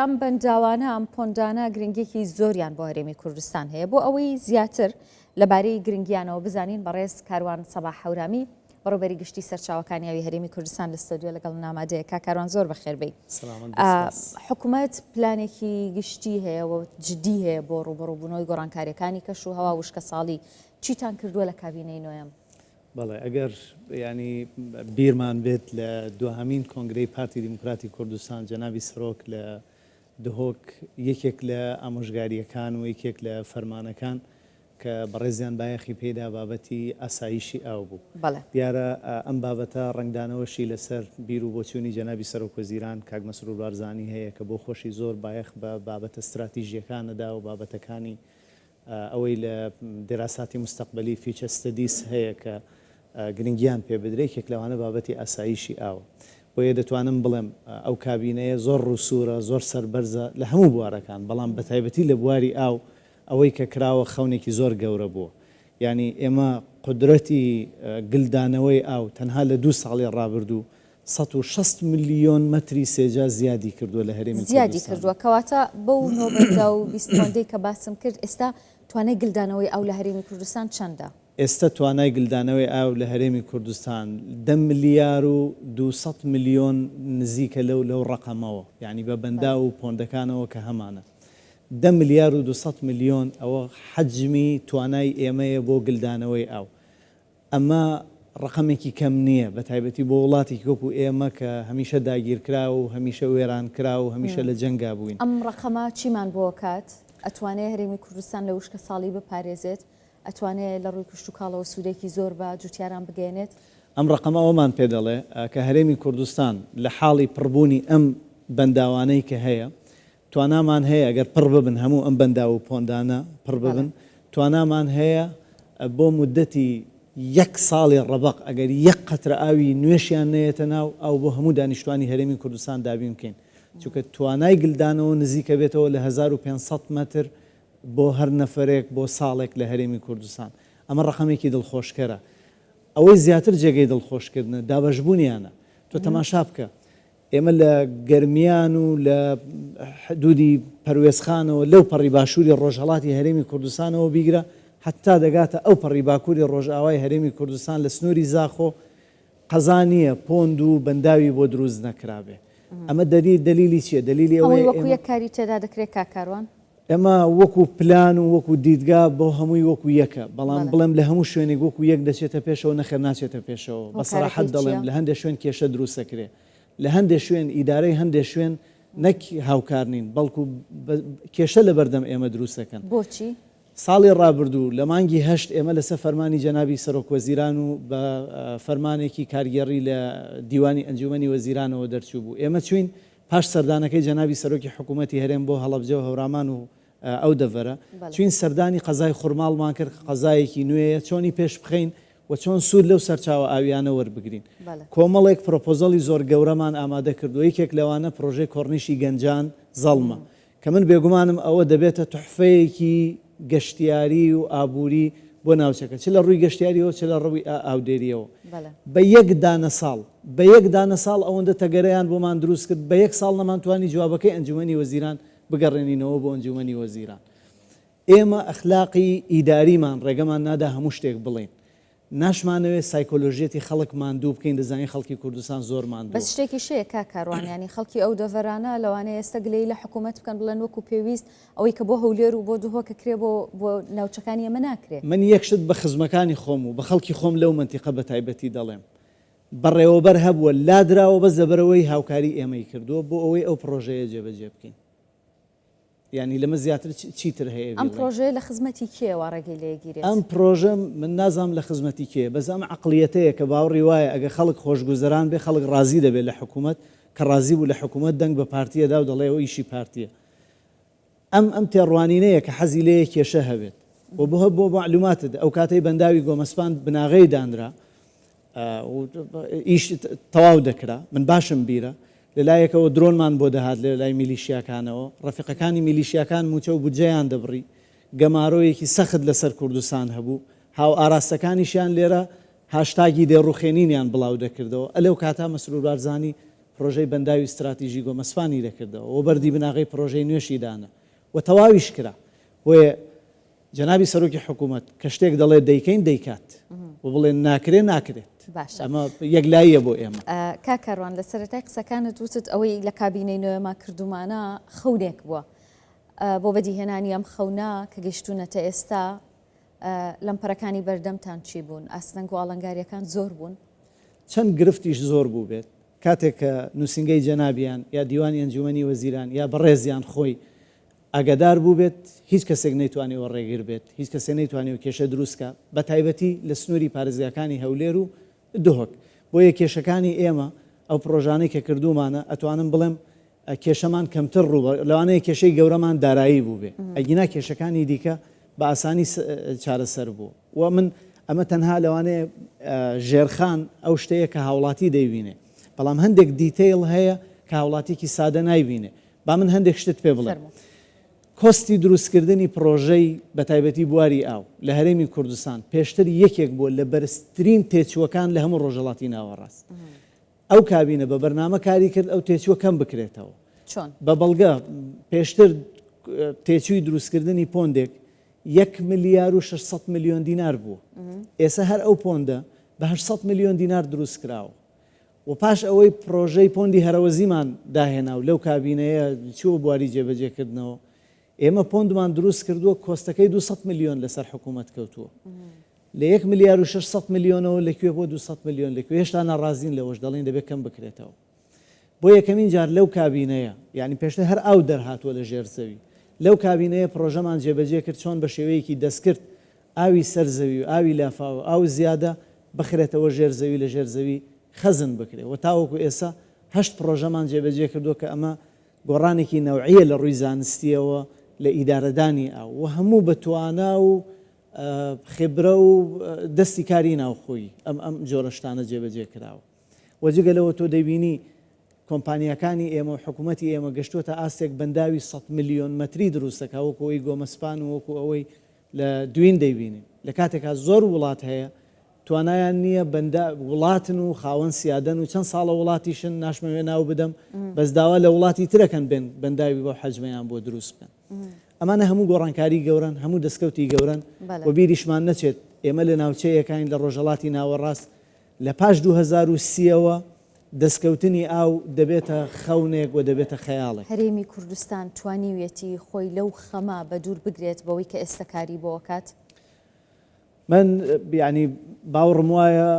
ئەم بەنداوانە، ئەم پۆندانە گرنگیەکی زۆریان بۆ هەرێمی کوردستان هەیە. بۆ ئەوەی زیاتر لەبارەی گرنگیانەوە بزانین بەڕێز کاروان سەباح هەورامی، بەڕێوبەری گشتی سەرچاوەکانی ئاوی هەرێمی کوردستان لە ستۆدیۆ لەگەڵ من ئامادەیە. کاک کاروان زۆر بەخێر بێی. حکومەت پلانێکی گشتی هەیە و جدی هەیە بۆ ڕووبەڕووبوونەوەی گۆڕانکارییەکانی کەش و هەوا وشکەساڵی. چیتان کردووە لە کابینەی نۆیەم؟ بەڵێ ئەگەر یانی بیرمان بێت لە دواهەمین کۆنگرەی پارتی دیموکراتی کوردستان جەنابی سەرۆک لە دهۆک یەکێک لە ئامۆژگارییەکان و یەکێک لە فەرمانەکان کە بەڕێزیان بایەخی پێدا بابەتی ئاسایشی ئاو بوو. دیارە ئەم بابەتە ڕەنگدانەوەشی لەسەر بیر و بۆچوونی جەنابی سەرۆک وەزیران کاک مەسرور بارزانی هەیە کە بۆ خۆشی زۆر بایەخ بە بابەتە ستراتیژییەکان ئەدا و بابەتەکانی ئەوەی لە دیراساتی موستەقبەلی، Future Studies، هەیە کە گرنگیان پێ بدرێت، یەکێک لەوانە بابەتی ئاسایشی ئاوە. بۆیە دەتوانم بڵێم ئەو کابینەیە زۆر ڕووسوورە، زۆر سەربەرزە لە هەموو بوارەکان، بەڵام بەتایبەتی لە بواری ئاو ئەوەی کە کراوە خەونێکی زۆر گەورە بووە. یانی ئێمە قودرەتی گلدانەوەی ئاو تەنها لە دوو ساڵی ڕابردوو 160 ملیۆن مەتری سێجا زیادی کردووە لە هەرێمی زیادی کردووە کوردستان. کەواتە بەو نۆ بەنداو و 20 پۆندەی کە باسم کرد ئێستا توانای گلدانەوەی ئاو لە هەرێمی کوردستان چەندە؟ ئێستا توانای گلدانەوەی ئاو لە هەرێمی کوردستان دە ملیار و 200 ملیۆن نزیکە لەو لەو ڕەقەمەوە یانی بە بەنداو و پۆندەکانەوە کە هەمانە دە ملیار و 200 ملیۆن ئەوە حەجمی توانای ئێمەیە بۆ گلدانەوەی ئاو ئەمە ڕەقەمێکی کەم نییە، بەتایبەتی بۆ وڵاتێکی وەکو ئێمە کە هەمیشە داگیرکراو و هەمیشە وێرانکراو و هەمیشە لە جەنگا بووین. ئەم ڕەقەمە چیمان بۆ ئەکات؟ ئەتوانێ هەرێمی کوردستان لە وشکەساڵی بپارێزێت؟ ئەتوانێ لە ڕووی کشتوکاڵەوە سوودێکی زۆر بە جوتیاران بگەیەنێت؟ ئەم ڕەقەمە ئەوەمان پێ دەڵێ کە هەرێمی کوردستان لە حاڵی پڕبوونی ئەم بەنداوانەی کە هەیە، توانامان هەیە گەر پڕ ببن هەموو ئەم بەنداو و پۆندانە پڕ ببن توانامان هەیە بۆ مودەتی یەک ساڵی ڕەبەق ئەگەر یەک قەترە ئاوی نوێشیان نەیەتە ناو ئاو بۆ هەموو دانیشتوانی هەرێمی کوردستان دابین بکەین چونکە توانای گلدانەوە نزیکە بێتەوە لە 1500 مەتر بۆ هەر نەفەرێک بۆ ساڵێک لە هەرێمی کوردستان ئەمە ڕەقەمێکی دڵخۆشکەرە ئەوەی زیاتر جێگەی دڵخۆشکردنە دابەشبوونیانە تۆ تەماشا بکە ئێمە لە گەرمیان و لە حدودی پەروێزخانەوە لەو پەڕی باشووری ڕۆژهەڵاتی هەرێمی کوردستانەوە بیگرە هەتا دەگاتە ئەو پەڕی باکووری ڕۆژئاوای هەرێمی کوردستان لە سنووری زاخۆ قەزا نییە پۆند و بەنداوی بۆ دروست نەکرابێ. ئەمە دەلیلی چییە؟ دەلیلی ئەوەیە ئێمە. هەمووی وەکوو یەک کاری تێدا دەکرێ کاک کاروان؟ ئێمە وەکو پلان و وەکو دیدگا بۆ هەمووی وەکو یەکە، بەڵام بڵێم لە هەموو شوێنێک وەکو یەک دەچێتە پێشەوە نەخێر ناچێتە پێشەوە، بە سەراحەت دەڵێم لە هەندێ شوێن کێشە دروست دەکرێ، لە هەندێ شوێن ئیدارەی هەندێ شوێن نەک هاوکار نین بەڵکو کێشە لەبەردەم ئێمە دروست دەکەن. بۆچی؟ ساڵی ڕابردوو لە مانگی هەشت ئێمە لەسەر فەرمانی جەنابی سەرۆک وەزیران و بە فەرمانێکی کارگێڕی لە دیوانی ئەنجومەنی وەزیرانەوە دەرچووبوو ئێمە چووین پاش سەردانەکەی جەنابی سەرۆکی حکوومەتی هەرێم بۆ هەڵەبجە و هەورامان و ئەو دەڤەرە، چووین سەردانی قەزای خورماڵمان کرد کە قەزایەکی نوێیە، چۆنی پێش بخەین و چۆن سوود لەو سەرچاوە ئاوییانە وەربگرین. کۆمەڵێک پرۆپۆزەڵی زۆر گەورەمان ئامادە کردووە، یەکێک لەوانە پرۆژەی کۆرنیشی گەنجان زەڵمە، کە من بێگومانم ئەوە دەبێتە توحفەیەکی گەشتیاری و ئابووری بۆ ناوچەکە چ لە ڕووی گەشتیاریەوە چ لە ڕووی ئاودێریەوە. بە یەک دانە ساڵ بە یەک دانە ساڵ ئەوەندە تەگەرەیان بۆمان دروست کرد بە یەک ساڵ نەمانتوانی جوابەکەی ئەنجومەنی وەزیران بگەڕێنینەوە بۆ ئەنجومەنی وەزیران. ئێمە ئەخلاقی ئیداریمان ڕێگەمان نادا هەموو شتێک بڵێین. ناشمانەوێت سایکۆلۆژیەتی خەڵک ماندوو بکەین دەزانین خەڵکی کوردستان زۆر ماندووە. بەس شتێکیش هەیە کاک کاروان یانی خەڵکی ئەو دەڤەرانە لەوانەیە ئێستا گلەیی لە حکوومەت بکەن بڵێن وەکو پێویست ئەوەی کە بۆ هەولێر و بۆ دهۆک ئەکرێ بۆ بۆ ناوچەکانی ئێمە ناکرێ. من یەک شت بە خزمەکانی خۆم و بە خەڵکی خۆم لەو مەنتیقە بە تایبەتی دەڵێم بەڕێوەبەر هەبووە لادراوە بەس لەبەرئەوەی هاوکاری ئێمەی کردووە بۆ ئەوەی ئەو پڕۆژەیە جێبەجێ بکەین. یانی لەمە زیاتر چیتر هەیە ئەم پرۆژەیە لە خزمەتی کێیە وا ڕێگەی لێ گیرێت؟ ئەم پرۆژە من نازانم لە خزمەتی کێیە بەس ئەم عەقڵیەتەیە کە باوەڕی وایە ئەگەر خەڵک خۆشگوزەران بێ خەڵک ڕازی دەبێت لە حکوومەت کە ڕازی بوو لە حکوومەت دەنگ بە پارتیە دا و دەڵێ ئەوە ئیشی پارتیە ئەم ئەم تێڕوانینەیە کە حەزی لێیە کێشە هەبێت و بۆ بۆ مەعلوماتت ئەو کاتەی بەنداوی گۆمەسپان بناغەی دانرا ئیش تەواو دەکرا، من باشم بیرە، لە لایەکەوە درۆنمان بۆ دەهات لە لای میلیشیاکانەوە، ڕەفیقەکانی میلیشیاکان مووچە و بودجەیان دەبڕی، گەمارۆیەکی سەخت لەسەر کوردستان هەبوو، هاوئاراستەکانیشیان لێرە هاشتاگی دێڕوخێنینیان بڵاو دەکردەوە، ئەلەو کاتە مەسرور بارزانی. پرۆژەی بەنداوی ستراتیژی گۆمەسپانی دەکردەوە و بەردی بناغەی پرۆژەی نوێشی دانا و تەواویش کرا. بۆیە جەنابی سەرۆکی حکوومەت کە شتێک دەڵێت دەیکەین دەیکات و بڵێ ناکرێ ناکرێت. باشە. ئەمە یەکلاییە بۆ ئێمە. کاک کاروان لە سەرەتای قسەکانت وتت ئەوەی لە کابینەی نۆیەما کردوومانە خەونێک بووە. بۆ بەدیهێنانی ئەم خەونە کە گەیشتوونەتە ئێستا لەمپەرەکانی بەردەمتان چی بوون؟ ئاستەنگ و ئاڵنگارییەکان زۆر بوون؟ چەند گرفتیش زۆر بووبێت، کاتێک کە نووسینگەی جەنابیان یا دیوانی ئەنجوومەنی وەزیران یا بەڕێزیان خۆی ئاگادار بووبێت، هیچ کەسێک نەیتوانیوە ڕێگر بێت، هیچ کەسێ نەیتوانیوە کێشە دروست کا، بەتایبەتی لە سنووری پارێزگاکانی هەولێر و دهۆک. بۆیە کێشەکانی ئێمە، ئەو پڕۆژانەی کە کردوومانە، ئەتوانم بڵێم کێشەمان کەمتر ڕووبە، لەوانەیە کێشەی گەورەمان دارایی بووبێ، ئەگینا کێشەکانی دیکە بە ئاسانی چارەسەر بوو و من ئەمە تەنها لەوانەیە ژێرخان ئەو شتەیە کە هاوڵاتی دەیبینێ، بەڵام هەندێک detail هەیە کە هاوڵاتیکی سادە نایبینێ. با من هەندێک شتت پێ بڵێم. cost ی دروستکردنی پڕۆژەی بەتایبەتی بواری ئاو لە هەرێمی کوردستان پێشتر یەکێک بووە لە بەرزترین تێچووەکان لە هەموو ڕۆژهەڵاتی ناوەڕاست. ئەو کابینە بە بەرنامە کاری کرد ئەو تێچووە کەم بکرێتەوە. چۆن؟ بە بەڵگە پێشتر تێچووی دروستکردنی پۆندێک یەک ملیار و 600 ملیۆن دینار بووە. ئێستا هەر ئەو پۆندە بە 800 ملیۆن دینار دروست کراوە. و پاش ئەوەی پڕۆژەی پۆندی هەرەوەزیمان داهێنا و لەو کابینەیە چووە بواری جێبەجێکردنەوە، ئێمە پۆندمان دروست کردووە cost ەکەی 200 ملیۆن لەسەر حکوومەت کەوتووە. لە یەک ملیار و 600 ملیۆنەوە لە کوێ بۆ 200 ملیۆن لە کوێ هێشتا ناڕازین لەوەش دەڵێن دەبێت کەم بکرێتەوە. بۆ یەکەمین جار لەو کابینەیە، یانی پێشتر هەر ئاو دەرهاتووە لە ژێر زەوی، لەو کابینەیە پڕۆژەمان جێبەجێ کرد چۆن بە شێوەیەکی دەستکرد ئاوی سەر زەوی و ئاوی لافاو و ئاو زیادە بخرێتەوە ژێر زەوی لە ژێر زەوی خەزن بکرێ و تاوەکو ئێستا هەشت پڕۆژەمان جێبەجێ کردووە کە ئەمە گۆڕانێکی نەوعیە لە ڕووی زانستیەوە لە ئیدارەدانی ئاو و هەموو بە توانا و خبرە و دەستی کاری ناوخۆیی ئەم ئەم جۆرە شتانە جێبەجێ کراوە و جگە لەوە تۆ دەیبینی کۆمپانیاکانی ئێمە و حکوومەتی ئێمە گەشتووەتە ئاستێک بەنداوی 100 ملیۆن مەتری دروست دەکا وەکو ئەوەی گۆمەسپان و وەکو ئەوەی لە دوین دەیبینین لە کاتێکا زۆر وڵات هەیە توانایان نییە بەندە وڵاتن و خاوەن سیادەن و چەند ساڵە وڵاتیشن ناشمەوێ ناو بدەم بەس داوا لە وڵاتی ترەکەن بێن بەنداوی بەو حەجمەیان بۆ دروست بکەن ئەمانە هەموو گۆڕانکاری گەورەن هەموو دەستکەوتی گەورەن و بیریشمان نەچێت ئێمە لە ناوچەیەکین لە ڕۆژهەڵاتی ناوەڕاست لە پاش 2030 ەوە دەستکەوتنی ئاو دەبێتە خەونێک و دەبێتە خەیاڵێک. هەرێمی کوردستان توانیویەتی خۆی لەو خەمە بەدوور بگرێت بەوەی کە ئێستا کاری بۆ ئەکات؟ من یانی باوەڕم وایە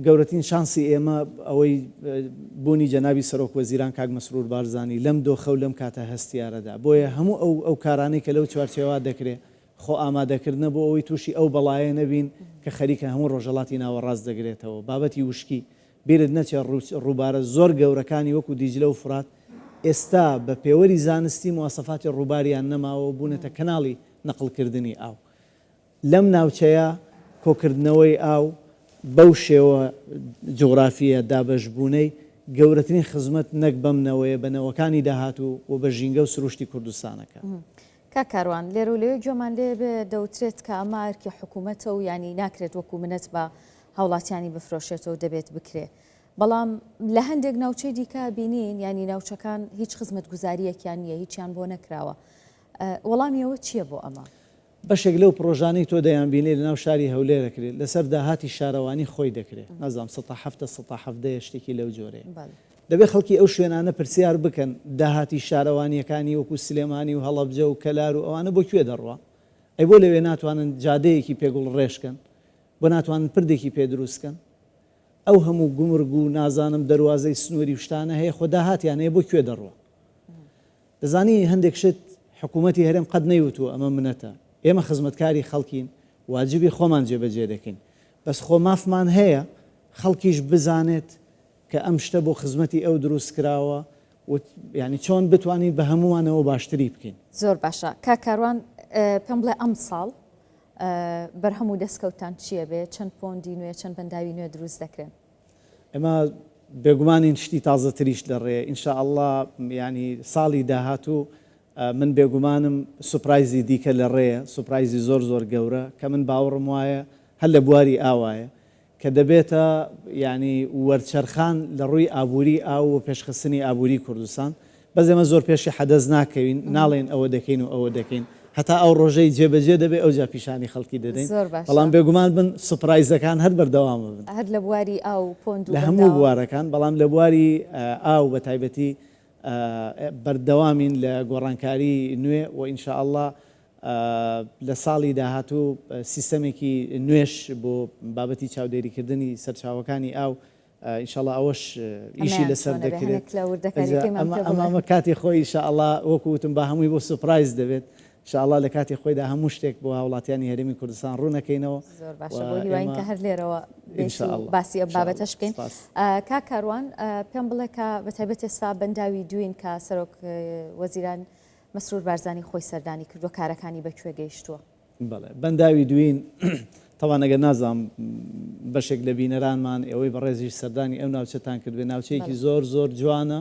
گەورەترین شانسی ئێمە ئەوەی بوونی جەنابی سەرۆک وەزیران کاک مەسرور بارزانی لەم دۆخە و لەم کاتە هەستیارەدا بۆیە هەموو ئەو ئەو کارانەی کە لەو چوارچێوە دەکرێ خۆ ئامادەکردنە بۆ ئەوەی تووشی ئەو بەڵایە نەبین کە خەریکە هەموو ڕۆژهەڵاتی ناوەڕاست دەگرێتەوە بابەتی وشکی بیرت نەچێت ڕووبارە زۆر گەورەکانی وەکو دیجلە و فورات ئێستا بە پێوەری زانستی مواسەفاتی ڕووباریان نەماوە و بوونەتە کەناڵی نەقڵکردنی ئاو. لەم ناوچەیە کۆکردنەوەی ئاو بەو شێوە جوغرافییە دابەشبوونەی گەورەترین خزمەت نەک بەم نەوەیە بە نەوەکانی داهاتوو و بە ژینگە و سروشتی کوردستانەکە. کاک کاروان، لێرە و لەوێ گوێمان لێ بێ دەوترێت کە ئەمە ئەرکی حکوومەتە و یانی ناکرێت وەکوو منەت بە هاوڵاتیانی بفرۆشێتەوە دەبێت بکرێ. بەڵام لە هەندێک ناوچەی دیکە بینین یانی ناوچەکان هیچ خزمەتگوزارییەکیان نییە، هیچیان بۆ نەکراوە. وەڵامی ئەوە چییە بۆ ئەمە؟ بەشێک لەو پڕۆژانەی تۆ دەیانبینی لەناو شاری هەولێر ئەکرێت لەسەر داهاتی شارەوانی خۆی دەکرێت نازانم سەتا حەفتە سەتا حەڤدەیە شتێکی لەو جۆرەیە دەبێت خەڵکی ئەو شوێنانە پرسیار بکەن داهاتی شارەوانییەکانی وەکو سلێمانی و هەڵەبجە و کەلار و ئەوانە بۆ کوێ دەڕوا ئەی بۆ لەوێ ناتوانن جادەیەکی پێ گوڵڕێژ کەن بۆ ناتوانن پردێکی پێ دروست کەن ئەو هەموو گومرگ و نازانم دەروازەی سنووری و شتانە هەیە خۆ داهاتیان هەیە بۆ کوێ دەڕوا دەزانی هەندێک شت حکوومەتی هەرێم قەت نەیوتووە ئەمە منەتە، ئێمە خزمەتکاری خەڵکین، واجبی خۆمان جێبەجێ دەکەین، بەس خۆ مافمان هەیە خەڵکیش بزانێت کە ئەم شتە بۆ خزمەتی ئەو دروست کراوە و یانی چۆن بتوانین بە هەمووانەوە باشتری بکەین. زۆر باشە کاک کاروان پێم بڵێ ئەمساڵ بەرهەم و دەستکەوتتان چییە بێ چەند پۆندی نوێ چەند بەنداوی نوێ دروست دەکرێن؟ ئێمە بێگومانین شتی تازەتریش لە ڕێیە ان شاء اللە یانی ساڵی داهاتوو من بێگومانم سوپرایزی دیکە لە ڕێیە سوپرایزی زۆر زۆر گەورە کە من باوەڕم وایە هەر لە بواری ئاوایە. کە دەبێتە یانی وەرچەرخان لە ڕووی ئابووری ئاو و پێشخستنی ئابووری کوردستان، بەس ئێمە زۆر پێشی حەدەس ناکەوین، ناڵێین ئەوە دەکەین و ئەوە دەکەین، هەتا ئەو ڕۆژەی جێبەجێ دەبێ ئەوجا پیشانی خەڵکی دەدەین، زۆر باشە. بەڵام بێگومان بن surprise ەکان هەر بەردەوام ئەبن. هەر لە بواری ئاو و پۆند و لە هەموو بەنداوە؟ بوارەکان، بەڵام لە بواری ئاو بە تایبەتی بەردەوامین لە گۆڕانکاری نوێ و ان شاء اللە لە ساڵی داهاتوو سیستەمێکی نوێش بۆ بابەتی چاودێریکردنی سەرچاوەکانی ئاو ان شاء اللە ئەوەش ئیشی ئەمەیان لەسەر چۆنە بێ دەکرێت. هەنێک لە وردەکاریەکەیمان ئەمە پێ ئەمە بڵێ. ئەمە کاتی خۆی ان شاء اللە وەکو وتم با هەمووی بۆ surprise دەبێت ان شاء اللە لە کاتی خۆیدا هەموو شتێک بۆ هاوڵاتیانی هەرێمی کوردستان ڕوونەکەینەوە زۆر و باشە بۆ هیواین ئێمە کە هەر لێرەوە ان بێیت شاء و اللە باسی ئەم ان شاء اللە بابەتەش بکەین. سپاس. کاک کاروان پێم بڵێ کە بە تایبەت ئێستا بەنداوی دوین کە سەرۆک وەزیران مەسرور بارزانی خۆی سەردانی کردووە کارەکانی بە کوێ گەیشتووە؟ بەڵێ بەنداوی دوین تەبعەن ئەگەر نازانم بەشێک لە بینەرانمان ئێوەی بەڕێزیش سەردانی ئەو ناوچەتان کردبێ ناوچەیەکی زۆر زۆر جوانە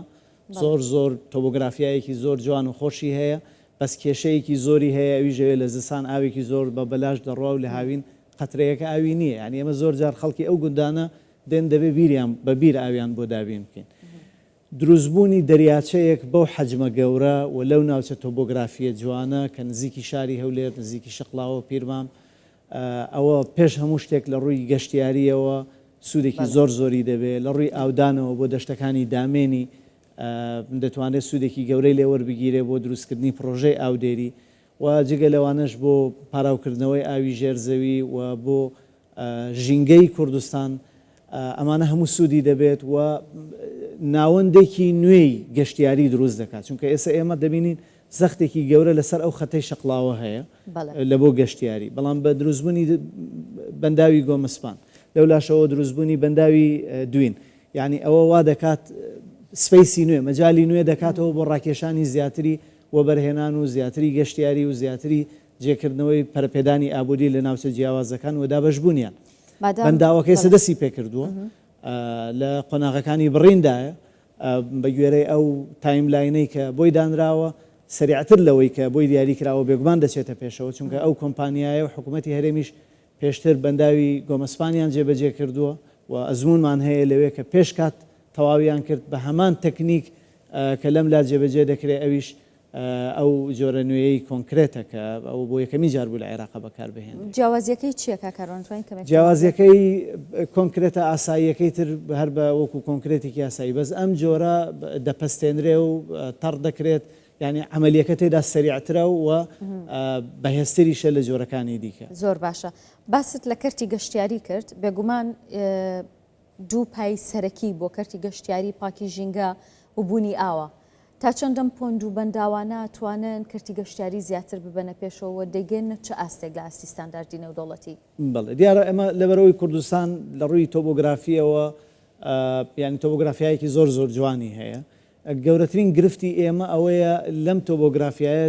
زۆر زۆر تۆبۆگرافیایەکی زۆر جوان و خۆشی هەیە بەس کێشەیەکی زۆری هەیە ئەویش ئەوێ لە زستان ئاوێکی زۆر بە بەلاش دەڕوا و لە هاوین قەترەیەک ئاوی نییە یانی ئێمە زۆر جار خەڵکی ئەو گوندانە دێن دەبێ بیریان بە بیر ئاویان بۆ دابین بکەین دروستبوونی دەریاچەیەک بەو حەجمە گەورە و لەو ناوچە تۆبۆگرافییە جوانە کە نزیکی شاری هەولێر، نزیکی شەقڵاوە و پیرمام، ئەوە پێش هەموو شتێک لە ڕووی گەشتیارییەوە سوودێکی زۆر زۆری دەبێ، لە ڕووی ئاودانەوە بۆ دەشتەکانی دامێنی دەتوانرێت سوودێکی گەورەی لێ وەربگیرێ بۆ دروستکردنی پڕۆژەی ئاودێری و جگە لەوانەش بۆ پاراوکردنەوەی ئاوی ژێر زەوی و بۆ ژینگەی کوردستان، ئەمانە هەموو سوودی دەبێت و ناوەندێکی نوێی گەشتیاری دروست دەکات، چونکە ئێستا ئێمە دەبینین زەختێکی گەورە لەسەر ئەو خەتەی شەقڵاوە هەیە لە بۆ گەشتیاری، بەڵام بە دروستبوونی بەنداوی گۆمەسپان، لەولاشەوە دروستبوونی بەنداوی دوین، یانی ئەوە وا دەکات space ی نوێ، مەجالی نوێ دەکاتەوە بۆ ڕاکێشانی زیاتری وەبەرهێنان و زیاتری گەشتیاری و زیاتری جێکردنەوەی پەرەپێدانی ئابووری لە ناوچە جیاوازەکان و دابەشبوونیان. بەنداوەکە ئێستا دەستی پێکردووە، لە قۆناغەکانی بڕیندایە، بە گوێرەی ئەو timeline ەی کە بۆی دانراوە، سەریعتر لەوەی کە بۆی دیاری کراوە بێگومان دەچێتە پێشەوە، چونکە ئەو کۆمپانیایە و حکوومەتی هەرێمیش پێشتر بەنداوی گۆمەسپانیان جێبەجێ کردووە و ئەزموونمان هەیە لەوێ کە پێش کات تەواویان کرد بە هەمان تەکنیک کە لەملا جێبەجێ دەکرێت ئەویش ئەو جۆرە نوێیەی کۆنکرێتە کە ئەوە بۆ یەکەمین جار بوو لە عێراقا بەکار بهێنرێت. جیاوازییەکەی چییە کاک کاروان توانیت کەمێک پێمان بڵێی؟ جیاوازییەکەی کۆنکرێتە ئاساییەکەی تر هەر بە وەکو کۆنکرێتێکی ئاسایی بەس ئەم جۆرە دەپەستێنرێ و تەڕ دەکرێت یانی عەمەلیەکە تێدا سەریعترە و بەهێزتریشە لە جۆرەکانی دیکە. زۆر باشە باست لە کەرتی گەشتیاری کرد بێگومان دوو پای سەرەکی بۆ کەرتی گەشتیاری پاکی ژینگە و بوونی ئاوە. تا چەند ئەم پۆند و بەنداوانە ئەتوانن کەرتی گەشتیاری زیاتر ببەنە پێشەوە و دەیگەیەننە چ ئاستێک لە ئاستی ستانداردی نێودەوڵەتی؟ بەڵێ دیارە ئێمە لەبەرئەوەی کوردستان لە ڕووی تۆبۆگرافییەوە یانی تۆبۆگرافیایەکی زۆر زۆر جوانی هەیە گەورەترین گرفتی ئێمە ئەوەیە لەم تۆبۆگرافیایە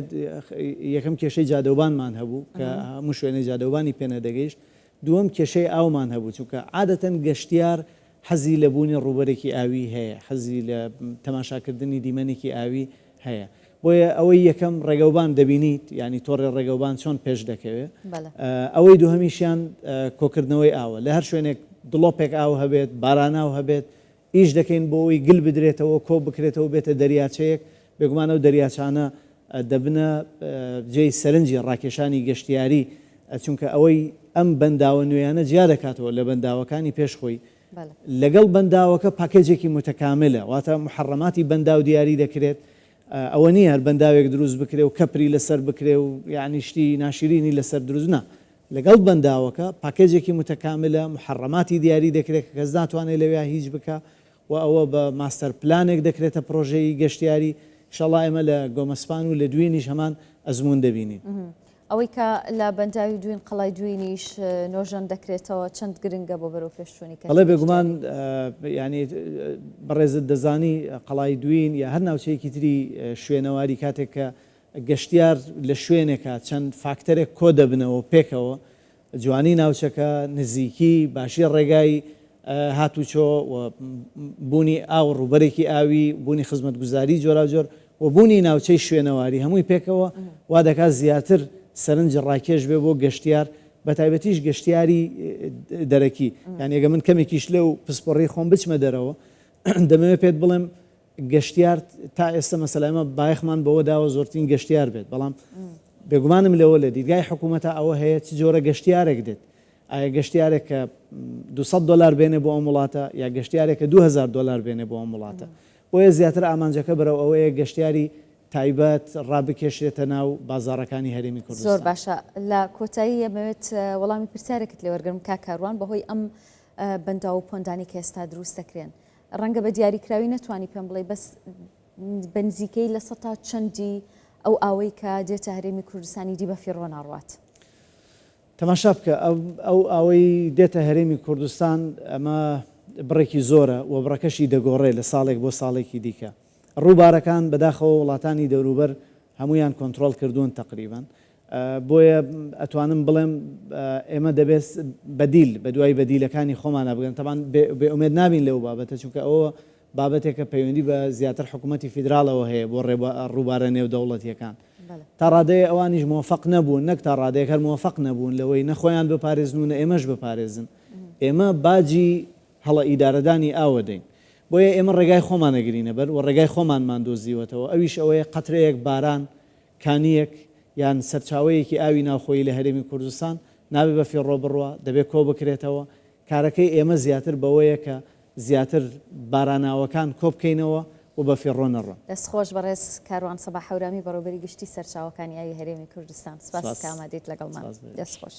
یەکەم کێشەی جادەوبانمان هەبوو کە هەموو شوێنێ جادەوبانی پێ نەدەگەیشت دووەم کێشەی ئاومان هەبوو، چونکە عادەتەن گەشتیار حەزی لە بوونی ڕووبەرێکی ئاوی هەیە، حەزی لە تەماشاکردنی دیمەنێکی ئاوی هەیە. بۆیە ئەوەی یەکەم ڕێگەوبان دەبینیت، یانی تۆڕی ڕێگەوبان چۆن پێش دەکەوێ. ئەوەی دووهەمیشیان کۆکردنەوەی ئاوە. لە هەر شوێنێک دڵۆپێک ئاو هەبێت، باراناو هەبێت، ئیش دەکەین بۆ ئەوەی گل بدرێتەوە، کۆ بکرێتەوە بێتە دەریاچەیەک، بێگومان ئەو دەریاچانە دەبنە جێی سەرنجی ڕاکێشانی گەشتیاری، چونکە ئەوەی ئەم بەنداوە نوێیانە جیا دەکاتەوە لە بەنداوەکانی پێش خۆی، لەگەڵ بەنداوەکە پاکێجێکی متکاملە، واتە محەڕەماتی بەنداو دیاری دەکرێت، ئەوە نییە هەر بەنداوێک دروست بکرێ و کەپری لەسەر بکرێ و یانی شتی ناشرینی لەسەر دروست نا، لەگەڵ بەنداوەکە پاکێجێکی متکاملە، محەڕەماتی دیاری دەکرێت کە کەس ناتوانێت لەویا هیچ بکا و ئەوە بە ماستەر پلانێک دەکرێتە پڕۆژەی گەشتیاری، ئیشەڵا ئێمە لە گۆمەسپان و لە دوینیش هەمان ئەزموون دەبینین. ئەوەی کە لە بەنداوی دوین قەڵای دوینیش نۆژەن دەکرێتەوە چەند گرنگە بۆ بەرەوپێشچوونی کەرتی بەڵێ بێگومان گەشتیاری؟ یانی بەڕێزت دەزانی قەڵای دوین یا هەر ناوچەیەکی تری شوێنەواری کاتێک کە گەشتیار لە شوێنێکا چەند فاکتەرێک کۆدەبنەوە پێکەوە، جوانی ناوچەکە، نزیکی، باشی ڕێگای هاتوچۆ و بوونی ئاو، ڕووبەرێکی ئاوی، بوونی خزمەتگوزاری جۆراوجۆر و بوونی ناوچەی شوێنەواری هەمووی پێکەوە وا دەکات زیاتر سەرنج ڕاکێش بێ بۆ گەشتیار. بە تایبەتیش گەشتیاری دەرەکی. یانی ئەگەر من کەمێکیش لەو پسپۆڕیی خۆم بچمە دەرەوە دەمەوێت پێت بڵێم گەشتیار تا ئێستا مەسەلە ئێمە بایەخمان بەوە داوە زۆرترین گەشتیار بێت بەڵام بێگومانم لەوە لە دیدگای حکوومەتە ئەوە هەیە چ جۆرە گەشتیارێک دێت ئایا گەشتیارێک کە 200 دلار بێنێ بۆ ئەم وڵاتە یا گەشتیارێک کە 2000 دلار بێنێ بۆ ئەم وڵاتە بۆیە زیاتر ئامانجەکە بەرەو ئەوەیە گەشتیاری تایبەت ڕابکێشرێتە ناو بازاڕەکانی هەرێمی کوردستان. زۆر باشە لە کۆتایی ئەمەوێت وەڵامی پرسیارێکت لێ وەرگرم کاک کاروان بەهۆی ئەم بەنداو و پۆندانەی کە ئێستا دروست دەکرێن ڕەنگە بە دیاریکراوی نەتوانی پێم بڵێی بەس بە نزیکەی لە سەتا چەندی ئەو ئاوەی کە دێتە هەرێمی کوردستانی دی بە فیڕۆ ناڕوات؟ تەماشا بکە ئەو ئاوەی دێتە هەرێمی کوردستان ئەمە بڕێکی زۆرە و بڕەکەشی دەگۆڕێ لە ساڵێک بۆ ساڵێکی دیکە. ڕووبارەکان بەداخەوە وڵاتانی دەوروبەر هەموویان کۆنترۆڵ کردوون تەقریبەن بۆیە ئەتوانم بڵێم ئێمە دەبێت بەدیل بەدوای بەدیلەکانی خۆمانە بگەن تەبان بێ ئومێد نابین لەو بابەتە چونکە ئەوە بابەتێکە پەیوەندی بە زیاتر حکوومەتی فیدراڵەوە هەیە بۆ ڕووبارە نێودەوڵەتیەکان تا ڕادەیە ئەوانیش مۆفق نەبوون نەک تا ڕادەیەک هەر مۆفق نەبوون لەوەی نەخۆیان بپارێزن و نە ئێمەش بپارێزن ئێمە باجی هەڵە ئیدارەدانی ئاو ئەدەین. بۆیە ئێمە ڕێگای خۆمان ئەگرینە بەر و ڕێگای خۆمانمان دۆزیوەتەوە ئەویش ئەوەیە قەترەیەک باران، کانییەک یان سەرچاوەیەکی ئاوی ناوخۆیی لە هەرێمی کوردستان نابێ بە فیڕۆ بڕوا، دەبێ کۆ بکرێتەوە. کارەکەی ئێمە زیاتر بەوەیە کە زیاتر باراناوەکان کۆ بکەینەوە و بە فیڕۆ نەڕۆن. دەست خۆش بەڕێز کاروان سەباح هەورامی بەڕێوبەری گشتی سەرچاوەکانی ئاوی هەرێمی کوردستان. سپاس کە ئامادەیت لەگەڵمان. دەست خۆش.